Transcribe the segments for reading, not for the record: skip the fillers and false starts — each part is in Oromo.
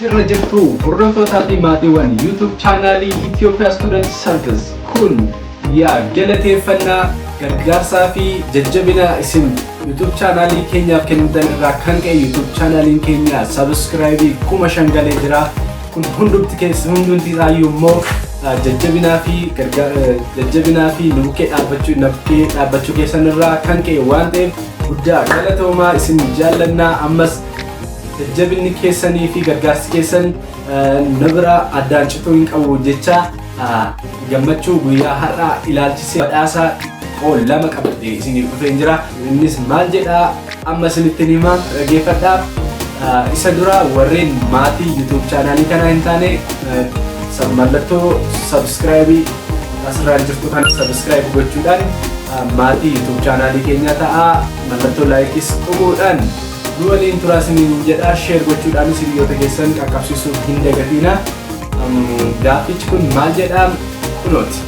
Sirra jirtu hordoftootaa fi maatiiwwan YouTube chaanaalii Ethiopia Student Service kun yaa galateeffannaa gargaarsaa fi jajjabina isin YouTube chaanaalii keenyaaf kennitan irraa kan ka'e YouTube chaanaaliin keenya sabiskiraayibii 5000 galee jira. Kun hundumti keessa hundumti isaayyuu immoo jajjabinaa fi jajjabinaa fi nu bukkee dhaabbachuu na bukkee dhaabbachuu keessan irraa kan ka'e waan ta'eef guddaa galatoomaa isin jaallannaa ammas jajjabinni keessanii fi gargaarsi keessan na bira addaan cituu hin qabu jecha gammachuu guyyaa har'aa ilaalchisee badhaasa xiqqoo lama qabadhee isiniif dhufeen jira. Innis maal jedhaa amma isinitti hima dhaggeeffadhaa. Isa dura warreen maatii YouTube chaanaalii kanaa hin taane mallattoo sabskraayibii asirraan jirtu kana sabskraayib gochuudhaan maatii YouTube chaanaalii keenyaa ta'aa mallattoo laayikis tuquudhaan nu waliin turaa isiniin jedha sheer gochuudhaanis hiriyoota keessan qaqqabsiisuu hin dagatiina. Gaaffichi kun maal jedhaa kunooti.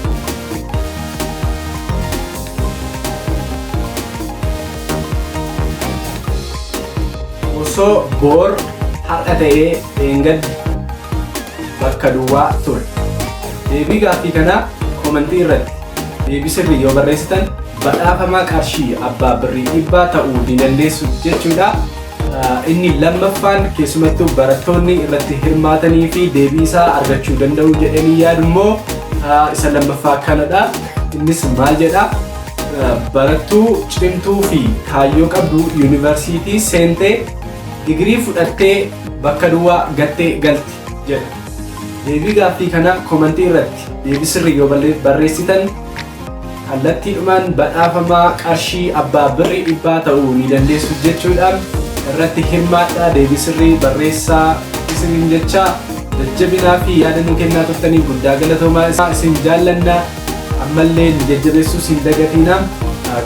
Osoo boor har'a ta'ee dheengaddi bakka duwwaa ture. Deebii gaaffii kanaa komentii irratti deebii sirrii yoo barreessitan badhaafamaa qarshii abbaa birrii dhibbaa ta'uu ni dandeessu jechuudha. Inni lammaffaan keessumattuu barattoonni irratti hirmaatanii fi deebii isaa argachuu danda'u jedhanii yaadu immoo isa lammaffaa kanadha. Innis maal jedha? Barattuu cimtuu fi kaayyoo qabdu yuunivarsiitii seentee digirii fudhattee bakka duwwaa gattee galti jedha. Deebii gaaffii kana komantii irratti deebii sirrii yoo barreessitan kallattiidhumaan badhaafamaa qarshii abbaa birrii dhibbaa ta'uu ni dandeessu jechuudha. Irratti hirmaadhaa deebii sirrii barreessaa isiniin jecha jajjabinaa fi yaada nu kennaa turtanii guddaa galatoomaa isin jaallanna ammallee nu jajjabeessuus hin dagatiina.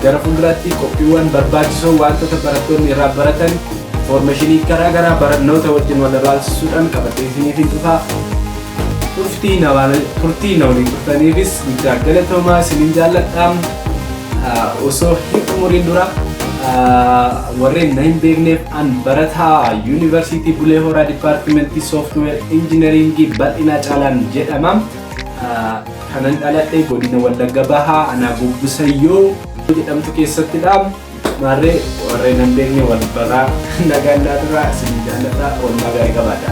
Gara fuulduraatti qophiiwwan barbaachisoo wantoota barattoonni irraa baratan infoormeeshinii garaa garaa barnoota wajjin wal ilaalchisuudhaan qabadhee isiniif hin dhufa. Turtii na waliin turtaniifis guddaa galatoomaa isiniin jaalladha. Osoo hin xumuriin dura warreen na hin beekneef an barataa Yuunivarsiitii Bulee Horaa Dipaartimentii Sooftiweer Injinariingii Bal'inaa Caalaan jedhama. Kanan dhaladhe godina Wallagga Bahaa anaa Gubbisayyoo jedhamtu keessattidha. Maarree warreen hin beekne wal baraa nagaan naa turaa isin jaalladha oolmaa gaarii qabaadha.